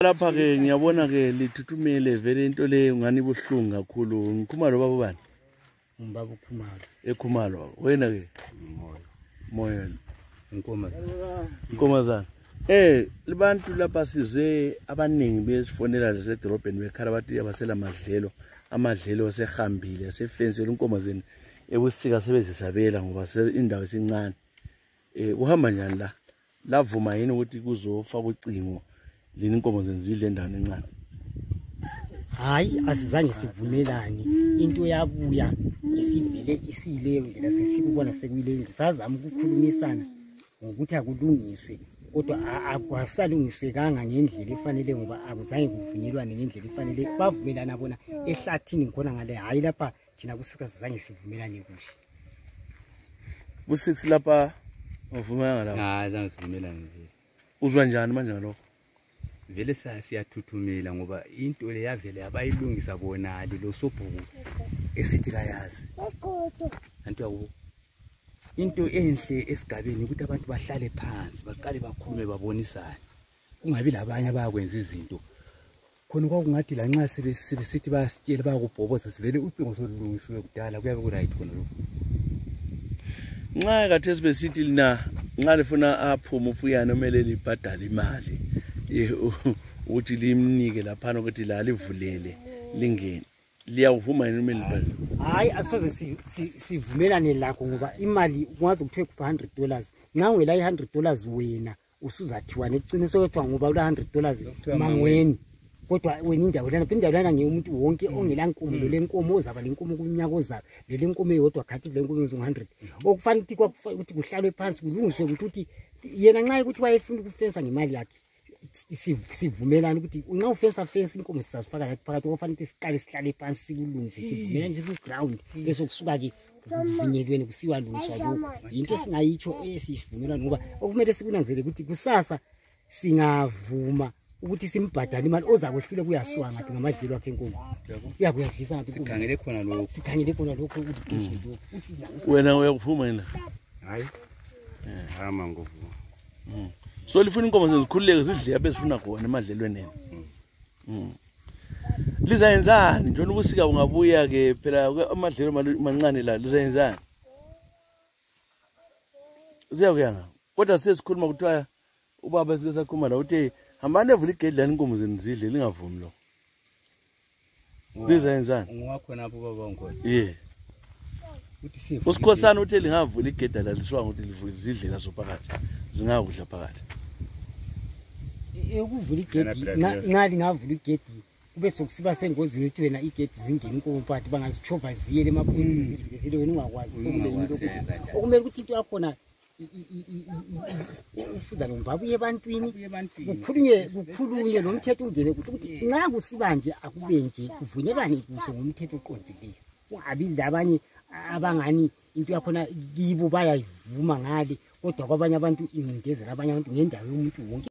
Lapha ke ngiyabona ke lithuthumele vele into le ngani buhlungu kakhulu. Ngikhumalo baba bani? Ngibaba ukhumalo. Ekhumalo. Wena ke? Moyo. Inkomazana. Libantu lapha sizwe abaningi besifonela lasedorobheni bekhala bathi abasela madlelo. Amadlelo asehambile, asefensela inkomazeni ebusika sebezisabela ngoba indawo esincane. Uhamba njani la? Lavuma yini ukuthi kuzofaka ucingo lini inkomo zenzidle endaweni encane? Hayi, asizange sivumelane. Into yabuya isivele isileyo ndlela sesikubona sekuyile. Sazama ukukhulumisana ngokuthi akulungiswe kodwa akusalungisekanga ngendlela efanele ngoba akuzange kuvunyelwane ngendlela efanele. Bavumelana bona ehlathini ngkhona ngale. Hayi lapha thina kusika sizange sivumelane kuhle. Ku6 lapha uvumelana lapha? Hayi, azange sivumelane nje. Uzwa njani manje ngalokho? Vele siyathuthumela ngoba into le yavele abayilungisa bona lo sobhuku esithi kayazi. Antu yakubo. Into enhle esigabeni ukuthi abantu bahlale phansi, baqale bakhulume babonisane. Kungabi labanye abakwenza izinto. Khona kwakungathi la nxa sebesithi bayasitshela bayakubhoboza sivele ucingo solungisiwe kudala kuyabe ku right khona lokho. Nxa kade sibesithi lina nxa lifuna aphume ufuyana omele libhadale imali. Uthi limnike lapha ukuthi la livulele lingene. Liyavuma yini umeli libhadale? Hayi, asoze sivumelane lakho ngoba imali kungaze kuthiwe kupha $100. Nxa ungela $100 wena usuzathiwa neqiniso kwethiwa ngoba ula $100 mangweni. Kodwa wena indawo lana ngeyomuntu wonke ongela nkomo lenkomo ozaba lenkomo kunyaka ozayo. Le nkomo eyodwa khathi le nkomo ngo100. Okufanele ukuthi kuhlalwe phansi kulungiswe ukuthi yena nxa ukuthi wayefuna ukufensa ngemali yakhe sivumelana ukuthi nxa ufensa fence inkomo sizazifaka lapha phakathi okufanele siqale sihlale phansi sikulungise sivumelane siku-ground bese kusuka ke kuvunyelweni kusiwa lungiswa lokho. Into singayitsho esivumelana ngoba okumele sikunanzele ukuthi kusasa singavuma ukuthi simbhadale imali ozakwehlule kuyashiwa ngathi ngamadlelo akhe enkomo. Uyakuyadlisa ngathi sikhangele khona lokho. Sikhangele khona lokho ukuthi kusho lokho. Uthi wena uyakuvuma yena? Hayi. Hama ngokuvuma. So lifuna inkomo zezikhululeke zidle abesifuna khona emadlelweni nini. Lizayenzani njalo ubusika bungabuya ke phela amadlelo mancane la lizayenzani? Ziyakuyanga. Kodwa sesikhuluma kuthiwa ubaba esikesakhuluma la uthi hambani evula igedla inkomo zenizidle lingavumi lo. Lizayenzani? Ngwakhona apho baba ngkhona. Uthi sifu. Usikhosana uthi lingavula igedla la liswa ukuthi livule zidle lazo phakathi. Zingakudla phakathi. Ukuvula igedi nxa lingavula igedi kube sokusiba sengozini ukuthi wena igedi zingene inkomo phakathi bangazitshova ziyele emaphoyintini zidle wena ungakwazi sokule into okumele ukuthi into yakhona ufuza lombaba ebantwini kukhulunywe nomthetho ungene ukuthi nxa kusiba nje akube nje kuvunyelane kuhle ngomthetho oqondileyo. Kungabi labanye abangani into yakhona kibo bayayivuma ngale kodwa kwabanye abantu incindezela abanye abantu ngendawo yomuntu wonke.